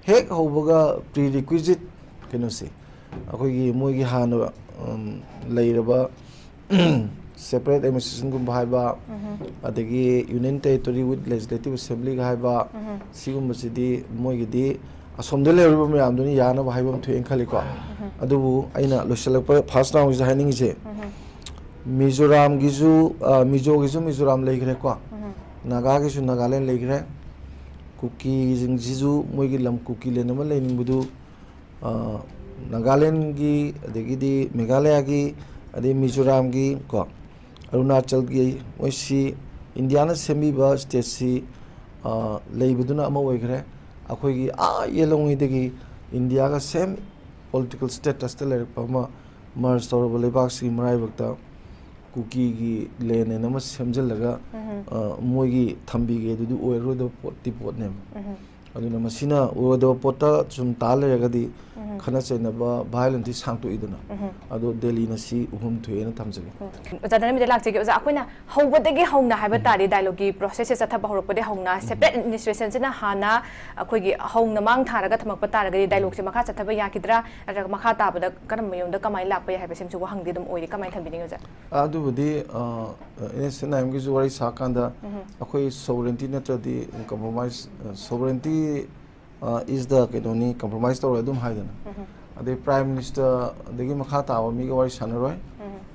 ꯍꯦꯛ ꯍꯧꯕꯒ ꯄ꯭ꯔꯤ ꯔꯤꯀ꯭ꯋꯤꯖꯤꯠ ꯀꯩꯅꯣꯁꯦ, ꯑꯩꯈꯣꯏꯒꯤ ꯃꯣꯏꯒꯤ ꯍꯥꯟꯅ, ꯎꯝ, ꯂꯩꯔꯕ ꯁꯦꯄꯔꯦꯠ ꯑꯦꯗꯃꯤꯅꯤꯁꯇ꯭ꯔꯦꯁꯟꯒꯨꯝꯕ ꯍꯥꯏꯕ, ꯑꯗꯒꯤ ꯌꯨꯅꯤꯌꯟ ꯇꯦꯔꯤꯇꯣꯔꯤ ꯋꯤꯠ ꯂꯦꯖꯤꯁꯂꯦꯇꯤꯚ ꯑꯦꯁꯦꯝꯕ꯭ꯂꯤꯒ ꯍꯥꯏꯕ, ꯁꯤꯒꯨꯝꯕꯁꯤꯗꯤ ꯃꯣꯏꯒꯤꯗꯤ ꯑꯁꯣꯝꯗ ꯂꯩꯍꯧꯔꯤꯕ ꯃꯌꯥꯝꯗꯨꯅ ꯌꯥꯅꯕ ꯍꯥꯏꯕ ꯑꯃ ꯊꯣꯛꯑꯦꯅ ꯈꯜꯂꯤꯀꯣ꯫ ꯑꯗꯨꯕꯨ ꯑꯩꯅ ꯂꯣꯏꯁꯤꯜꯂꯛꯄ ꯐꯥꯔꯁ ꯔꯥꯎꯟꯒꯤꯁꯤꯗ ꯍꯥꯏꯅꯤꯡꯉꯤꯁꯦ, ꯃꯤꯖꯣꯔꯥꯝꯒꯤꯁꯨ, ꯑ, ꯃꯤꯖꯣꯒꯤꯁꯨ ꯃꯤꯖꯣꯔꯥꯝ ꯂꯩꯈ꯭ꯔꯦꯀꯣ, ꯅꯥꯒꯥꯒꯤꯁꯨ ꯅꯥꯒꯥꯂꯦꯟ ꯂꯩꯈ꯭ꯔꯦ, ꯀꯨꯀꯤꯁꯤꯡꯁꯤꯁꯨ ꯃꯣꯏꯒꯤ ꯂꯝ ꯀꯨꯀꯤ ꯂꯦꯟ ꯑꯃ ꯂꯩꯅꯤꯡꯕꯗꯨ, ꯑ, ꯅꯥꯒꯥꯂꯦꯟꯒꯤ, ꯑꯗꯒꯤꯗꯤ ꯃꯦꯘꯥꯂꯌꯥꯒꯤ, ꯑꯗꯩ ꯃꯤꯖꯣꯔꯥꯝꯒꯤ ꯀꯣ, ꯑꯔꯨꯅꯥꯆꯜꯒꯤ, ꯃꯣꯏꯁꯤ ꯏꯟꯗꯤꯌꯥꯅ ꯁꯦꯝꯕꯤꯕ ꯁ꯭ꯇꯦꯠꯁꯤ, ꯑ, ꯂꯩꯕꯗꯨꯅ ꯑꯃ ꯑꯣꯏꯈ꯭ꯔꯦ꯫ ꯑꯩꯈꯣꯏꯒꯤ ꯑꯥ ꯌꯦꯜꯍꯧꯉꯩꯗꯒꯤ ꯏꯟꯗꯤꯌꯥꯒ ꯁꯦꯝ ꯄꯣꯂꯤꯇꯤꯀꯦꯜ ꯁ꯭ꯇꯦꯇꯁꯇ ꯂꯩꯔꯛꯄ ꯑꯃ ꯃꯔꯖ ꯇꯧꯔꯕ ꯂꯩꯕꯥꯛꯁꯤꯒꯤ ꯃꯔꯥꯏꯕꯛꯇ ꯀꯨꯀꯤꯒꯤ ꯂꯦꯟ ꯑꯅ ꯑꯃ ꯁꯦꯝꯖꯤꯜꯂꯒ, ꯑ, ꯃꯣꯏꯒꯤ ꯊꯝꯕꯤꯒꯦ ꯑꯗꯨꯗꯤ ꯑꯣꯏꯔꯔꯣꯏꯗꯕ ꯄꯣꯠꯇꯤ ꯄꯣꯠꯅꯦꯕ꯫ ꯑꯗꯨꯅ ꯃꯁꯤꯅ ꯑꯣꯏꯔꯣꯏꯗꯕ ꯄꯣꯠꯇ ꯁꯨꯝ ꯇꯥ ꯂꯩꯔꯒꯗꯤ ꯈꯠꯅ ꯆꯩꯅꯕ, ꯚꯥꯏꯑꯣꯂꯦꯟꯁꯇꯤ ꯁꯥꯡꯇꯣꯛꯏꯗꯅ꯫ ꯑꯗꯣ ꯗꯦꯜꯂꯤꯅ ꯁꯤ ꯎꯍꯨꯝ ꯊꯣꯛꯑꯦꯅ ꯊꯝꯖꯒꯦ꯫ ꯑꯣꯖꯥ ꯙꯔꯃꯦꯟꯗ ꯂꯥꯛꯆꯒꯦ꯫ ꯑꯣꯖꯥ, ꯑꯩꯈꯣꯏꯅ ꯍꯧꯕꯗꯒꯤ ꯍꯧꯅ ꯍꯥꯏꯕ ꯇꯥꯔꯗꯤ, ꯗꯥꯏꯂꯣꯒꯀꯤ ꯄ꯭ꯔꯣꯁꯦꯁꯁꯦ ꯆꯠꯊꯕ ꯍꯧꯔꯛꯄꯗꯒꯤ ꯍꯧꯅ, ꯁꯦꯄꯔꯦꯠ ꯑꯦꯗꯃꯤꯅꯤꯁꯇ꯭ꯔꯦꯁꯟꯁꯤꯅ ꯍꯥꯟꯅ ꯑꯩꯈꯣꯏꯒꯤ ꯍꯧꯅ ꯃꯥꯡ ꯊꯥꯔꯒ ꯊꯝꯃꯛꯄ ꯇꯥꯔꯒꯗꯤ, ꯗꯥꯏꯂꯣꯒꯁꯦ ꯃꯈꯥ ꯆꯠꯊꯕ ꯌꯥꯈꯤꯗ꯭ꯔꯥ? ꯅꯠꯇ꯭ꯔꯒ ꯃꯈꯥ ꯇꯥꯕꯗ ꯀꯔꯝꯕ ꯃꯑꯣꯡꯗ ꯀꯃꯥꯏꯅ ꯂꯥꯛꯄ ꯌꯥꯏ ꯍꯥꯏꯕꯁꯤꯃꯁꯨ ꯋꯥꯍꯪꯗꯤ ꯑꯗꯨꯝ ꯑꯣꯏꯔꯤ꯫ ꯀꯃꯥꯏꯅ ꯊꯝꯕꯤꯅꯤꯡꯉꯤ, ꯑꯣꯖꯥ? ꯑꯗꯨꯕꯨꯗꯤ, ꯑ, ꯑꯦꯟ ꯑꯦꯁ ꯑꯦꯟ ꯑꯥꯏ ꯑꯦꯝꯒꯤꯁꯨ ꯋꯥꯔꯤ ꯁꯥꯀꯥꯟꯗ, ꯑꯩꯈꯣꯏ ꯁꯣꯕꯔꯦꯟꯇꯤ ꯅꯠꯇ꯭ꯔꯗꯤ ꯀꯝꯄ꯭ꯔꯣꯃꯥꯏꯁ, ꯑ, ꯁꯣꯕꯔꯦꯟꯇꯤ, ꯑ, is the ꯀꯩꯅꯣꯅꯤ, ꯀꯝꯄ꯭ꯔꯣꯃꯥꯏꯁ ꯇꯧꯔꯣꯏ ꯑꯗꯨꯝ ꯍꯥꯏꯗꯅ꯫ ꯑꯗꯩ ꯄ꯭ꯔꯥꯏꯝ ꯃꯤꯅꯤꯁꯇꯔ ꯑꯗꯒꯤ ꯃꯈꯥ ꯇꯥꯕ ꯃꯤꯒ ꯋꯥꯔꯤ ꯁꯥꯟꯅꯔꯣꯏ꯫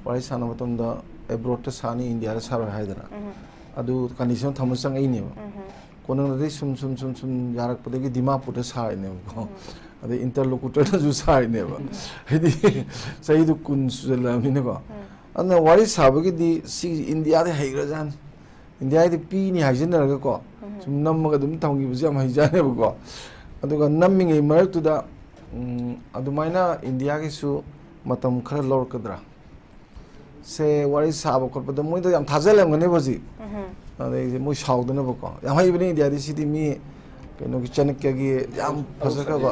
ꯋꯥꯔꯤ ꯁꯥꯟꯅꯕ ꯃꯇꯝꯗ ꯑꯦꯕ꯭ꯔꯣꯗꯇ ꯁꯥꯅꯤ, ꯏꯟꯗꯤꯌꯥꯗ ꯁꯥꯔꯣꯏ ꯍꯥꯏꯗꯅ꯫ ꯑꯗꯨ ꯀꯟꯗꯤꯁꯟ ꯊꯝꯃ ꯆꯪꯉꯛꯏꯅꯦꯕ꯫ ꯀꯣꯅꯨꯡꯗꯗꯤ ꯁꯨꯝ, ꯁꯨꯝ, ꯁꯨꯝ, ꯁꯨꯝ ꯌꯥꯔꯛꯄꯗꯒꯤ ꯗꯤꯃꯥꯄꯨꯔꯗ ꯁꯥꯔꯤꯅꯦꯕꯀꯣ꯫ ꯑꯗꯩ ꯏꯟꯇꯔꯂꯣꯀꯨꯇꯔꯗꯁꯨ ꯁꯥꯔꯤꯅꯦꯕ꯫ ꯍꯥꯏꯗꯤ ꯆꯍꯤꯗꯨ ꯀꯨꯟ ꯁꯨꯖꯜꯂꯛꯑꯕꯅꯤꯅꯀꯣ꯫ ꯑꯗꯨꯅ ꯋꯥꯔꯤ ꯁꯥꯕꯒꯤꯗꯤ ꯁꯤ ꯏꯟꯗꯤꯌꯥꯗꯤ ꯍꯩꯈ꯭ꯔꯖꯥꯠꯅꯤ꯫ ꯏꯟꯗꯤꯌꯥꯗꯤ ꯄꯤꯅꯤ ꯍꯥꯏꯖꯤꯟꯅꯔꯒꯀꯣ, ꯁꯨꯝ ꯅꯝꯃꯒ ꯑꯗꯨꯝ ꯊꯝꯈꯤꯕꯁꯦ ꯌꯥꯝ ꯍꯩꯖꯥꯠꯅꯦꯕꯀꯣ꯫ ꯑꯗꯨꯒ ꯅꯝꯃꯤꯉꯩ ꯃꯔꯛꯇꯨꯗ, ꯎꯝ, ꯑꯗꯨꯃꯥꯏꯅ ꯏꯟꯗꯤꯌꯥꯒꯤꯁꯨ ꯃꯇꯝ ꯈꯔ ꯂꯧꯔꯛꯀꯗ꯭ꯔꯥ? ꯁꯦ ꯋꯥꯔꯤ ꯁꯥꯕ ꯈꯣꯠꯄꯗ ꯃꯣꯏꯗ ꯌꯥꯝ ꯊꯥꯖꯜꯂꯝꯒꯅꯦꯕ ꯍꯧꯖꯤꯛ꯫ ꯑꯗꯩꯗꯤ ꯃꯣꯏ ꯁꯥꯎꯗꯅꯕꯀꯣ꯫ ꯌꯥꯝ ꯍꯩꯕꯅꯤ ꯏꯟꯗꯤꯌꯥꯗꯤ, ꯁꯤꯗꯤ ꯃꯤ ꯀꯩꯅꯣꯒꯤ ꯆꯅꯛꯌꯒꯤ ꯌꯥꯝ ꯐꯖꯈ꯭ꯔꯕ,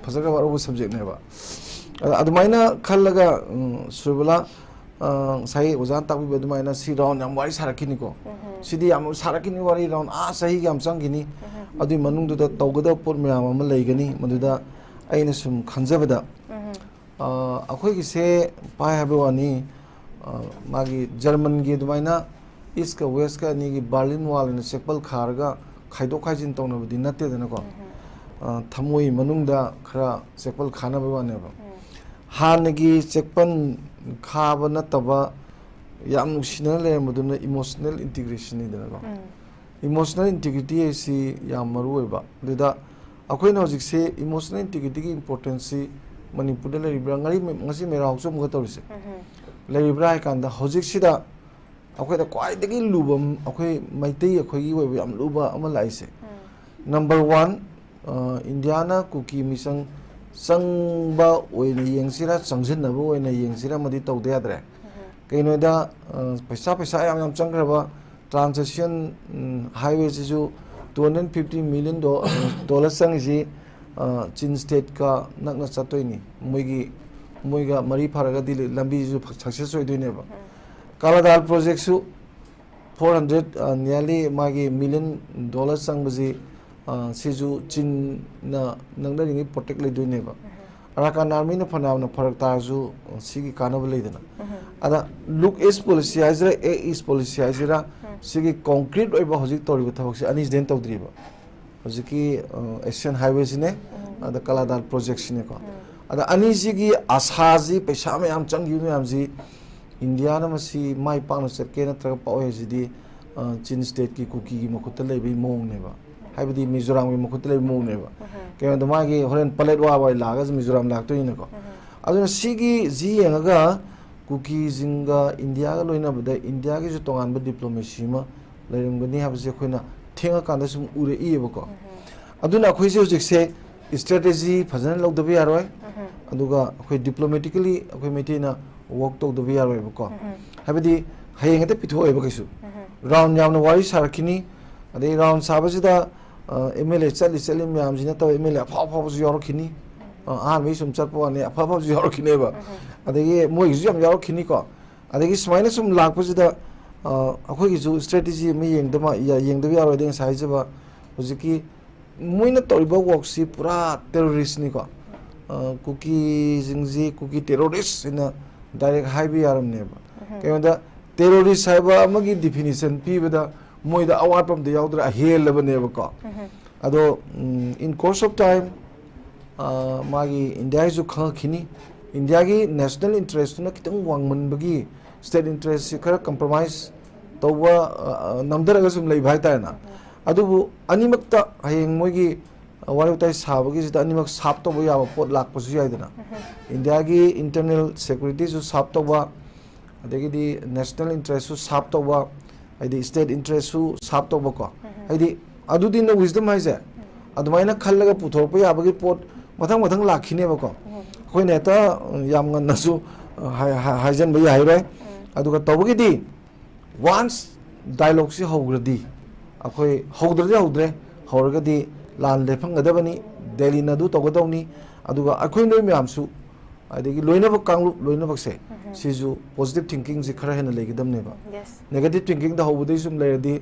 ꯐꯖꯈ꯭ꯔꯕ ꯑꯔꯧꯕ ꯁꯕꯖꯦꯛꯅꯦꯕ꯫ ꯑꯗ ꯑꯗꯨꯃꯥꯏꯅ ꯈꯜꯂꯒ, ꯎꯝ, ꯁꯨꯔꯕꯂꯥ, ꯑ, ꯉꯁꯥꯏ ꯑꯣꯖꯥꯅ ꯇꯥꯛꯄꯤꯕ ꯑꯗꯨꯃꯥꯏꯅ ꯁꯤ ꯔꯥꯎꯟ ꯌꯥꯝ ꯋꯥꯔꯤ ꯁꯥꯔꯛꯈꯤꯅꯤꯀꯣ꯫ ꯎꯝꯍꯨꯝ꯫ ꯁꯤꯗꯤ ꯌꯥꯝ ꯁꯥꯔꯛꯈꯤꯅꯤ ꯋꯥꯔꯤ, ꯔꯥꯎꯟ ꯑꯥ ꯆꯍꯤꯒ ꯌꯥꯝ ꯆꯪꯈꯤꯅꯤ꯫ ꯎꯝꯍꯨꯝ꯫ ꯑꯗꯨꯒꯤ ꯃꯅꯨꯡꯗꯨꯗ ꯇꯧꯒꯗꯕ ꯄꯣꯠ ꯃꯌꯥꯝ ꯑꯃ ꯂꯩꯒꯅꯤ꯫ ꯃꯗꯨꯗ ꯑꯩꯅ ꯁꯨꯝ ꯈꯟꯖꯕꯗ, ꯎꯝꯍꯨꯝ꯫ ꯑ, ꯑꯩꯈꯣꯏꯒꯤꯁꯦ ꯄꯥꯏ ꯍꯥꯏꯕ ꯋꯥꯅꯤ, ꯑ, ꯃꯥꯒꯤ ꯖꯔꯃꯟꯒꯤ ꯑꯗꯨꯃꯥꯏꯅ ꯏꯁꯀ ꯋꯦꯁꯀ ꯑꯅꯤꯒꯤ ꯕꯥꯔꯂꯤꯟ ꯋꯥꯜ ꯑꯅ ꯆꯦꯛꯄꯜ ꯈꯥꯔꯒ ꯈꯥꯏꯗꯣꯛ ꯈꯥꯏꯖꯤꯟ ꯇꯧꯅꯕꯗꯤ ꯅꯠꯇꯦꯗꯅꯀꯣ꯫ ꯎꯝꯍꯨꯝ꯫ ꯑ, ꯊꯃꯣꯏ ꯃꯅꯨꯡꯗ ꯈꯔ ꯆꯦꯛꯄꯜ ꯈꯥꯅꯕꯒꯤ ꯋꯥꯅꯦꯕ꯫ ꯎꯝ꯫ ꯍꯥꯟꯅꯒꯤ ꯆꯦꯛꯄꯜ ꯈꯥꯕ ꯅꯠꯇꯕ ꯌꯥꯝ ꯅꯨꯡꯁꯤꯅꯅ ꯂꯩꯔꯝꯕꯗꯨꯅ ꯏꯃꯣꯁꯅꯦꯜ ꯏꯟꯇꯤꯒ꯭ꯔꯦꯁꯟꯅꯤꯗꯅꯀꯣ꯫ ꯎꯝ꯫ ꯏꯃꯣꯁꯅꯦꯜ ꯏꯟꯇꯤꯒ꯭ꯔꯤꯇꯤ ꯍꯥꯏꯁꯤ ꯌꯥꯝ ꯃꯔꯨ ꯑꯣꯏꯕ꯫ ꯑꯗꯨꯗ ꯑꯩꯈꯣꯏꯅ ꯍꯧꯖꯤꯛꯁꯦ ꯏꯃꯣꯁꯅꯦꯜ ꯏꯟꯇꯤꯒ꯭ꯔꯤꯇꯤꯒꯤ ꯏꯝꯄꯣꯔꯇꯦꯟꯁꯁꯤ ꯃꯅꯤꯄꯨꯔꯗ ꯂꯩꯔꯤꯕ꯭ꯔꯥ, ꯉꯔꯤ-, ꯉꯁꯤ ꯃꯦꯔꯥ ꯍꯧꯆꯣꯡꯕꯒ ꯇꯧꯔꯤꯁꯦ ꯎꯝꯍꯨꯝ꯫ ꯂꯩꯔꯤꯕ꯭ꯔꯥ ꯍꯥꯏ ꯀꯥꯟꯗ, ꯍꯧꯖꯤꯛꯁꯤꯗ ꯑꯩꯈꯣꯏꯗ ꯈ꯭ꯋꯥꯏꯗꯒꯤ ꯂꯨꯕ, ꯑꯩꯈꯣꯏ ꯃꯩꯇꯩ ꯑꯩꯈꯣꯏꯒꯤ ꯑꯣꯏꯕ ꯌꯥꯝ ꯂꯨꯕ ꯑꯃ ꯂꯥꯛꯏꯁꯦ꯫ ꯎꯝ꯫ ꯅꯝꯕꯔ ꯋꯥꯟ, ꯑ, ꯏꯟꯗꯤꯌꯥꯅ ꯀꯨꯀꯤ ꯃꯤꯆꯪ ꯆꯪꯕ ꯑꯣꯏꯅ ꯌꯦꯡꯁꯤꯔꯥ, ꯆꯪꯁꯤꯟꯅꯕ ꯑꯣꯏꯅ ꯌꯦꯡꯁꯤꯔꯥ, ꯑꯃꯗꯤ ꯇꯧꯗ ꯌꯥꯗ꯭ꯔꯦ꯫ ꯎꯝ꯫ ꯀꯩꯒꯤꯅꯣꯗ, ꯑ, ꯄꯩꯁꯥ, ꯄꯩꯁꯥ ꯌꯥꯝ, ꯌꯥꯝ ꯆꯪꯈ꯭ꯔꯕ ꯇ꯭ꯔꯥꯟꯁꯦꯛꯁꯟ, ꯎꯝ, ꯍꯥꯏꯋꯦꯁꯤꯁꯨ two hundred fifty million ꯗꯣ-, ꯗꯣꯂꯔ ꯆꯪꯉꯤꯁꯤ, ꯑ, ꯆꯤꯟ ꯁ꯭ꯇꯦꯠꯀ ꯅꯛꯅ ꯆꯠꯇꯣꯏꯅꯤ꯫ ꯃꯣꯏꯒꯤ, ꯃꯣꯏꯒ ꯃꯔꯤ ꯐꯔꯒꯗꯤ ꯂꯝꯕꯤꯁꯤꯁꯨ ꯁꯛꯁꯦꯁ ꯑꯣꯏꯗꯣꯏꯅꯦꯕ꯫ ꯎꯝ꯫ ꯀꯥꯂꯥꯗꯥꯜ ꯄ꯭ꯔꯣꯖꯦꯛꯁꯨ four hundred, ꯑ, nearly ꯃꯥꯒꯤ million dollar ꯆꯪꯕꯁꯤ, ꯑ, ꯁꯤꯁꯨ ꯆꯤꯟꯅ ꯅꯛꯅꯔꯤꯉꯩ ꯄ꯭ꯔꯣꯇꯦꯛ ꯂꯩꯗꯣꯏꯅꯦꯕ꯫ ꯎꯝ꯫ ꯑꯔꯥꯀꯥꯟ ꯑꯥꯔꯃꯤꯅ ꯐꯅꯌꯥꯝꯅ ꯐꯔꯛ ꯇꯥꯔꯁꯨ, ꯑ, ꯁꯤꯒꯤ ꯀꯥꯟꯅꯕ ꯂꯩꯗꯅ꯫ ꯎꯝ꯫ ꯑꯗ ꯂꯨꯛ ꯏꯁ ꯄꯣꯂꯤꯁꯤ ꯍꯥꯏꯁꯤꯔꯥ, ꯑꯦꯛ ꯏꯁ ꯄꯣꯂꯤꯁꯤ ꯍꯥꯏꯁꯤꯔꯥ, ꯎꯝ꯫ ꯁꯤꯒꯤ ꯀꯣꯟꯀ꯭ꯔꯤꯠ ꯑꯣꯏꯕ ꯍꯧꯖꯤꯛ ꯇꯧꯔꯤꯕ ꯊꯕꯛꯁꯦ ꯑꯅꯤꯁꯤꯗꯩ ꯍꯦꯟꯅ ꯇꯧꯗ꯭ꯔꯤꯕ꯫ ꯍꯧꯖꯤꯛꯀꯤ, ꯑ, ꯑꯦꯁꯤꯌꯥꯟ ꯍꯥꯏꯋꯦꯁꯤꯅꯦ, ꯎꯝ꯫ ꯑꯗ ꯀꯂꯥꯗꯥꯜ ꯄ꯭ꯔꯣꯖꯦꯛꯁꯤꯅꯦꯀꯣ꯫ ꯎꯝ꯫ ꯑꯗ ꯑꯅꯤꯁꯤꯒꯤ ꯑꯁꯥꯁꯤ, ꯄꯩꯁꯥ ꯃꯌꯥꯝ ꯆꯪꯈꯤꯕ ꯃꯌꯥꯝꯁꯤ, ꯏꯟꯗꯤꯌꯥꯅ ꯃꯁꯤ ꯃꯥꯏ ꯄꯥꯛꯅ ꯆꯠꯀꯦ ꯅꯠꯇ꯭ꯔꯒ ꯄꯥꯛꯑꯣꯏ ꯍꯥꯏꯁꯤꯗꯤ, ꯑ, ꯆꯤꯟ ꯁ꯭ꯇꯦꯠꯀꯤ ꯀꯨꯀꯤꯒꯤ ꯃꯈꯨꯠꯇ ꯂꯩꯕꯒꯤ ꯃꯑꯣꯡꯅꯦꯕ꯫ ꯍꯥꯏꯕꯗꯤ ꯃꯤꯖꯣꯔꯥꯝꯒꯤ ꯃꯈꯨꯠꯇ ꯂꯩꯕ ꯃꯑꯣꯡꯅꯦꯕ꯫ ꯎꯝ꯫ ꯀꯩꯅꯣꯗ ꯃꯥꯒꯤ ꯍꯣꯔꯦꯟ ꯄꯂꯦꯠ ꯋꯥꯕ ꯂꯥꯛꯑꯒꯁꯨ ꯃꯤꯖꯣꯔꯥꯝ ꯂꯥꯛꯇꯣꯏꯅꯤꯅꯀꯣ꯫ ꯎꯝ꯫ ꯑꯗꯨꯅ ꯁꯤꯒꯤ, ꯁꯤ ꯌꯦꯡꯉꯒ ꯀꯨꯀꯤꯁꯤꯡꯒ ꯏꯟꯗꯤꯌꯥꯒ ꯂꯣꯏꯅꯕꯗ ꯏꯟꯗꯤꯌꯥꯒꯤꯁꯨ ꯇꯣꯉꯥꯟꯕ ꯗꯤꯄ꯭ꯂꯣꯃꯦꯁꯤ ꯑꯃ ꯂꯩꯔꯝꯒꯅꯤ ꯍꯥꯏꯕꯁꯦ ꯑꯩꯈꯣꯏꯅ ꯊꯦꯡꯉꯀꯥꯟꯗ ꯁꯨꯝ ꯎꯔꯛꯏꯕꯀꯣ꯫ ꯎꯝ꯫ ꯑꯗꯨꯅ ꯑꯩꯈꯣꯏꯁꯦ ꯍꯧꯖꯤꯛꯁꯦ ꯏꯁꯇ꯭ꯔꯦꯇꯦꯖꯤ ꯐꯖꯅ ꯂꯧꯗꯕ ꯌꯥꯔꯣꯏ, ꯎꯝ꯫ ꯑꯗꯨꯒ ꯑꯩꯈꯣꯏ ꯗꯤꯄ꯭ꯂꯣꯃꯦꯇꯤꯀꯦꯂꯤ ꯑꯩꯈꯣꯏ ꯃꯩꯇꯩꯅ ꯋꯥꯔꯛ ꯇꯧꯗꯕ ꯌꯥꯔꯣꯏꯕꯀꯣ꯫ ꯎꯝ꯫ ꯍꯥꯏꯕꯗꯤ ꯍꯌꯦꯡ ꯍꯦꯛꯇ ꯄꯤꯊꯣꯛꯑꯦꯕ ꯀꯩꯁꯨ꯫ ꯎꯝ꯫ ꯔꯥꯎꯟ ꯌꯥꯝꯅ ꯋꯥꯔꯤ ꯁꯥꯔꯛꯈꯤꯅꯤ, ꯑꯗꯩ ꯔꯥꯎꯟ ꯁꯥꯕꯁꯤꯗ, ꯑ, ꯑꯦꯝ ꯑꯦꯜ ꯑꯦ ꯆꯠꯂꯤ ꯆꯠꯂꯤ ꯃꯌꯥꯝꯁꯤ ꯅꯠꯇꯕ ꯑꯦꯝ ꯑꯦꯜ ꯑꯦ ꯑꯐꯥꯎ ꯑꯐꯥꯎꯕꯁꯨ ꯌꯥꯎꯔꯛꯈꯤꯅꯤ꯫ ꯑ, ꯑꯍꯥꯟꯕꯒꯤ ꯁꯨꯝ ꯆꯠꯄ ꯋꯥꯅꯤ, ꯑꯐ ꯑꯐꯕꯁꯨ ꯌꯥꯎꯔꯛꯈꯤꯅꯦꯕ꯫ ꯑꯗꯒꯤ ꯃꯣꯏꯒꯤꯁꯨ ꯌꯥꯝ ꯌꯥꯎꯔꯛꯈꯤꯅꯤꯀꯣ꯫ ꯑꯗꯒꯤ ꯁꯨꯃꯥꯏꯅ ꯁꯨꯝ ꯂꯥꯛꯄꯁꯤꯗ, ꯑ, ꯑꯩꯈꯣꯏꯒꯤꯁꯨ strategy ꯑꯃ ꯌꯦꯡꯗꯕ ꯌꯥ-, ꯌꯦꯡꯗꯕ ꯌꯥꯔꯣꯏꯗꯤ ꯉꯁꯥꯏ ꯍꯥꯏꯖꯕ ꯍꯧꯖꯤꯛꯀꯤ ꯃꯣꯏꯅ ꯇꯧꯔꯤꯕ workꯁꯤ ꯄꯨꯔꯥ terroristꯅꯤꯀꯣ꯫ ꯑ, ꯀꯨꯀꯤꯁꯤꯡꯁꯤ ꯀꯨꯀꯤ terrorist ꯍꯥꯏꯅ direct ꯍꯥꯏꯕ ꯌꯥꯔꯝꯅꯦꯕ꯫ ꯀꯩꯒꯤꯅꯣꯗ, terrorist ꯍꯥꯏꯕ ꯑꯃꯒꯤ definition ꯄꯤꯕꯗ ꯃꯣꯏꯗ ꯑꯋꯥꯠꯄ ꯑꯝꯇ ꯌꯥꯎꯗ꯭ꯔꯦ, ꯑꯍꯦꯜꯂꯕꯅꯦꯕꯀꯣ꯫ ꯑꯗꯣ, ꯎꯝ, in course of time, ꯑ, ꯃꯥꯒꯤ ꯏꯟꯗꯤꯌꯥꯒꯤꯁꯨ ꯈꯪꯉꯛꯈꯤꯅꯤ꯫ ꯏꯟꯗꯤꯌꯥꯒꯤ national interestꯇꯨꯅ ꯈꯤꯇꯪ ꯋꯥꯡꯃꯟꯕꯒꯤ state interestꯁꯤ ꯈꯔ compromise ꯇꯧꯕ, ꯑ, ꯑ, ꯅꯝꯊꯔꯒ ꯁꯨꯝ ꯂꯩꯕ ꯍꯥꯏꯇꯥꯔꯦꯅ꯫ ꯑꯗꯨꯕꯨ ꯑꯅꯤꯃꯛꯇ ꯍꯌꯦꯡ ꯃꯣꯏꯒꯤ, ꯑ, ꯋꯥꯔꯤ ꯋꯥꯇꯥꯏ ꯁꯥꯕꯒꯤꯁꯤꯗ ꯑꯅꯤꯃꯛ serve ꯇꯧꯕ ꯌꯥꯕ ꯄꯣꯠ ꯂꯥꯛꯄꯁꯨ ꯌꯥꯏꯗꯅ꯫ ꯏꯟꯗꯤꯌꯥꯒꯤ internal securityꯁꯨ serve ꯇꯧꯕ, ꯑꯗꯒꯤꯗꯤ national interestꯁꯨ serve ꯇꯧꯕ, ꯍꯥꯏꯗꯤ state interestꯁꯨ serve ꯇꯧꯕꯀꯣ꯫ ꯍꯥꯏꯗꯤ ꯑꯗꯨꯗꯤ ꯅ wisdom ꯍꯥꯏꯁꯦ ꯑꯗꯨꯃꯥꯏꯅ ꯈꯜꯂꯒ ꯄꯨꯊꯣꯔꯛꯄ ꯌꯥꯕꯒꯤ ꯄꯣꯠ ꯃꯊꯪ ꯃꯊꯪ ꯂꯥꯛꯈꯤꯅꯦꯕꯀꯣ꯫ ꯑꯩꯈꯣꯏꯅ ꯍꯦꯛꯇ, ꯑ, ꯌꯥꯝ ꯉꯟꯅꯁꯨ, ꯑ, ꯍꯥꯏ-, ꯍꯥꯏ-, ꯍꯥꯏꯖꯟꯕ ꯌꯥꯍꯩꯔꯣꯏ꯫ ꯑꯗꯨꯒ ꯇꯧꯕꯒꯤꯗꯤ once dialogueꯁꯤ ꯍꯧꯈ꯭ꯔꯗꯤ, ꯑꯩꯈꯣꯏ ꯍꯧꯗ꯭ꯔꯗꯤ ꯍꯧꯗ꯭ꯔꯦ, ꯍꯧꯔꯒꯗꯤ ꯂꯥꯟ ꯂꯦꯞꯍꯟꯒꯗꯕꯅꯤ, ꯗꯦꯜꯂꯤꯅ ꯑꯗꯨ ꯇꯧꯒꯗꯧꯅꯤ, ꯑꯗꯨꯒ ꯑꯩꯈꯣꯏ ꯅꯣꯏ ꯃꯌꯥꯝꯁꯨ, ꯑꯗꯒꯤ ꯂꯣꯏꯅꯕ ꯀꯥꯡꯂꯨꯞ ꯂꯣꯏꯅꯃꯛꯁꯦ, ꯁꯤꯁꯨ positive thinkingꯁꯦ ꯈꯔ ꯍꯦꯟꯅ ꯂꯩꯒꯗꯕꯅꯦꯕ꯫ Yes. Negative thinkingꯗ ꯍꯧꯕꯗꯒꯤ ꯁꯨꯝ ꯂꯩꯔꯗꯤ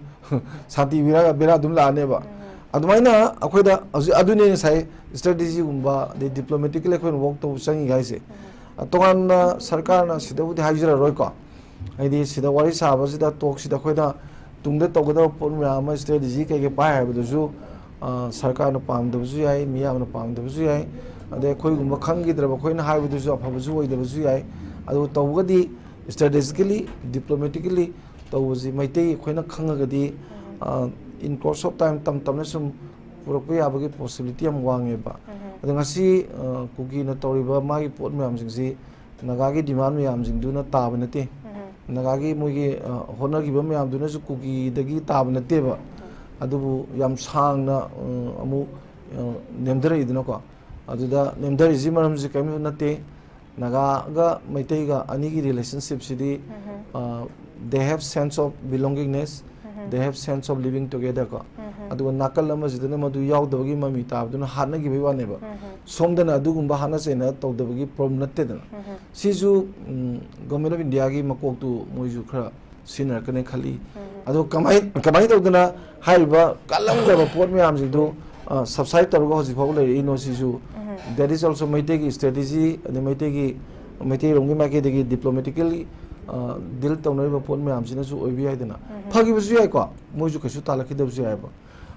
ꯁꯥꯟꯇꯤ ꯕꯦꯔꯥ, ꯕꯦꯔꯥ ꯑꯗꯨꯝ ꯂꯥꯛꯑꯅꯦꯕ꯫ ꯑꯗꯨꯃꯥꯏꯅ ꯑꯩꯈꯣꯏꯗ ꯍꯧꯖꯤꯛ ꯑꯗꯨꯅꯦ ꯉꯁꯥꯏ strategy ꯒꯨꯝꯕ ꯑꯗꯩ diplomatically ꯑꯩꯈꯣꯏꯅ work ꯇꯧꯕ ꯆꯪꯉꯤ ꯍꯥꯏꯁꯦ꯫ ꯇꯣꯉꯥꯟꯅ ꯁꯔꯀꯥꯔꯅ ꯁꯤꯗꯕꯨꯗꯤ ꯍꯥꯏꯖꯔꯔꯣꯏꯀꯣ꯫ ꯍꯥꯏꯗꯤ ꯁꯤꯗ ꯋꯥꯔꯤ ꯁꯥꯕꯁꯤꯗ, talkꯁꯤꯗ ꯑꯩꯈꯣꯏꯅ ꯇꯨꯡꯗ ꯇꯧꯒꯗꯕ ꯄꯣꯠ ꯃꯌꯥꯝ ꯑꯃ, strategy ꯀꯩꯀꯩ ꯄꯥꯏ ꯍꯥꯏꯕꯗꯨꯁꯨ, ꯑ, ꯁꯔꯀꯥꯔꯅ ꯄꯥꯝꯗꯕꯁꯨ ꯌꯥꯏ, ꯃꯤꯌꯥꯝꯅ ꯄꯥꯝꯗꯕꯁꯨ ꯌꯥꯏ, ꯑꯗꯩ ꯑꯩꯈꯣꯏꯒꯨꯝꯕ ꯈꯪꯈꯤꯗ꯭ꯔꯕ ꯑꯩꯈꯣꯏꯅ ꯍꯥꯏꯕꯗꯨꯁꯨ ꯑꯐꯕꯁꯨ ꯑꯣꯏꯗꯕꯁꯨ ꯌꯥꯏ꯫ ꯑꯗꯨ ꯇꯧꯕꯒꯗꯤ strategically, diplomatically ꯇꯧꯕꯁꯤ ꯃꯩꯇꯩ ꯑꯩꯈꯣꯏꯅ ꯈꯪꯉꯒꯗꯤ, ꯑ, in course of time ꯇꯞ ꯇꯞꯅ ꯁꯨꯝ ꯄꯨꯔꯛꯄ ꯌꯥꯕꯒꯤ possibility ꯌꯥꯝ ꯋꯥꯡꯉꯦꯕ꯫ ꯑꯗꯣ ꯉꯁꯤ, ꯑ, ꯀꯨꯀꯤꯅ ꯇꯧꯔꯤꯕ ꯃꯥꯒꯤ ꯄꯣꯠ ꯃꯌꯥꯝꯁꯤꯡꯁꯤ ꯅꯥꯒꯥꯒꯤ demand ꯃꯌꯥꯝꯁꯤꯡꯗꯨꯅ ꯇꯥꯕ ꯅꯠꯇꯦ꯫ ꯅꯥꯒꯥꯒꯤ ꯃꯣꯏꯒꯤ, ꯑ, ꯍꯣꯠꯅꯈꯤꯕ ꯃꯌꯥꯝꯗꯨꯅꯁꯨ ꯀꯨꯀꯤꯗꯒꯤ ꯇꯥꯕ ꯅꯠꯇꯦꯕ꯫ ꯑꯗꯨꯕꯨ ꯌꯥꯝ ꯁꯥꯡꯅ, ꯑ, ꯑꯃꯨꯛ, ꯑ, ꯅꯦꯝꯊꯔꯛꯏꯗꯅꯀꯣ꯫ ꯑꯗꯨꯗ ꯅꯦꯝꯊꯔꯤꯁꯤ ꯃꯔꯝꯁꯤ ꯀꯔꯤꯝꯇ ꯅꯠꯇꯦ꯫ ꯅꯥꯒꯥꯒ ꯃꯩꯇꯩꯒ ꯑꯅꯤꯒꯤ relationshipꯁꯤꯗꯤ, ꯑ, they have sense of belongingness, they have sense of living together ꯀꯣ꯫ ꯑꯗꯨꯒ ꯅꯥꯀꯜ ꯑꯃꯁꯤꯗꯅ ꯃꯗꯨ ꯌꯥꯎꯗꯕꯒꯤ ꯃꯃꯤ ꯇꯥꯕꯗꯨꯅ ꯍꯥꯠꯅꯈꯤꯕꯒꯤ ꯋꯥꯅꯦꯕ꯫ ꯁꯣꯝꯗꯅ ꯑꯗꯨꯒꯨꯝꯕ ꯍꯥꯠꯅ ꯆꯩꯅ ꯇꯧꯗꯕꯒꯤ ꯄ꯭ꯔꯣꯕ꯭ꯂꯦꯝ ꯅꯠꯇꯦꯗꯅ꯫ ꯁꯤꯁꯨ ꯒꯣꯔꯃꯦꯟ ꯑꯣꯐ ꯏꯟꯗꯤꯌꯥꯒꯤ ꯃꯀꯣꯛꯇꯨ ꯃꯣꯏꯁꯨ ꯈꯔ ꯁꯤꯖꯤꯟꯅꯔꯛꯀꯅꯤ ꯈꯜꯂꯤ꯫ ꯑꯗꯣ ꯀꯃꯥꯏ ꯀꯃꯥꯏꯅ ꯇꯧꯗꯅ ꯍꯥꯏꯔꯤꯕ ꯀꯜꯂꯝꯗꯕ ꯄꯣꯠ ꯃꯌꯥꯝꯁꯤꯡꯗꯨ ꯁꯕꯁꯥꯏꯠ ꯇꯧꯔꯒ ꯍꯧꯖꯤꯛ ꯐꯥꯎꯕ ꯂꯩꯔꯛꯏꯅꯣ? ꯁꯤꯁꯨ that is also ꯃꯩꯇꯩꯒꯤ ꯁ꯭ꯇ꯭ꯔꯦꯇꯦꯖꯤ, ꯑꯗꯩ ꯃꯩꯇꯩꯒꯤ ꯃꯩꯇꯩꯔꯣꯝꯒꯤ ꯃꯥꯏꯀꯩꯗꯒꯤ ꯗꯤꯄ꯭ꯂꯣꯃꯦꯇꯤꯀꯦꯜꯂꯤ ꯗꯤꯜ ꯇꯧꯅꯔꯤꯕ ꯄꯣꯠ ꯃꯌꯥꯝꯁꯤꯅꯁꯨ ꯑꯣꯏꯕ ꯌꯥꯏꯗꯅ꯫ ꯐꯈꯤꯕꯁꯨ ꯌꯥꯏꯀꯣ, ꯃꯣꯏꯁꯨ ꯀꯩꯁꯨ ꯇꯥꯜꯂꯛꯈꯤꯗꯕꯁꯨ ꯌꯥꯏꯕ꯫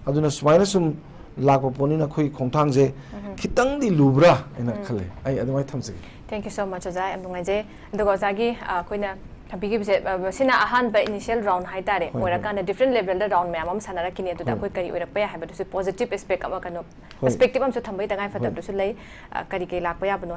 ꯑꯗꯨꯅ ꯁꯨꯃꯥꯏꯅ ꯁꯨꯝ ꯂꯥꯛꯄ ꯄꯣꯠꯅꯤꯅ ꯑꯩꯈꯣꯏꯒꯤ ꯈꯣꯡꯊꯥꯡꯁꯦ ꯈꯤꯇꯪꯗꯤ ꯂꯨꯕ꯭ꯔꯥ ꯍꯥꯏꯅ ꯈꯜꯂꯦ꯫ ꯑꯩ ꯑꯗꯨꯃꯥꯏꯅ ꯊꯝꯖꯒꯦ꯫ Thank you so much, ꯑꯣꯖꯥ, ꯌꯥꯝ ꯅꯨꯡꯉꯥꯏꯖꯩ꯫ ꯑꯗꯨꯒ ꯑꯣꯖꯥꯒꯤ, ꯑ, ꯑꯩꯈꯣꯏꯅ ꯊꯝꯕꯤꯈꯤꯕꯁꯦ, ꯑ, ꯃꯁꯤꯅ ꯑꯍꯥꯟꯕ ꯏꯅꯤꯁꯤꯌꯦꯜ ꯔꯥꯎꯟ ꯍꯥꯏꯇꯥꯔꯦ꯫ ꯍꯣꯏ, ꯍꯣꯏ꯫ ꯑꯣꯏꯔꯀꯥꯟꯗ ꯗꯤꯐ꯭ꯔꯦꯟ ꯂꯦꯚꯦꯜꯗ ꯔꯥꯎꯟ ꯃꯌꯥꯝ ꯑꯃ ꯁꯥꯟꯅꯔꯛꯈꯤꯅꯤ꯫ ꯑꯗꯨꯗ ꯍꯣꯏ꯫ ꯑꯩꯈꯣꯏ ꯀꯔꯤ ꯑꯣꯏꯔꯛꯄ ꯌꯥꯏ ꯍꯥꯏꯕꯗꯨꯁꯨ ꯄꯣꯖꯤꯇꯤꯚ ꯑꯦꯁꯄꯦꯛ ꯑꯃ, ꯀꯩꯅꯣ, ꯍꯣꯏ꯫ ꯑꯦꯁꯄꯦꯛꯇꯤꯚ ꯑꯃꯁꯨ ꯊꯝꯕꯒꯤ ꯇꯉꯥꯏ ꯐꯗꯕꯗꯨꯁꯨ ꯂꯩ꯫ ꯑ, ꯀꯔꯤ ꯀꯔꯤ ꯂꯥꯛꯄ ꯌꯥꯕꯅꯣ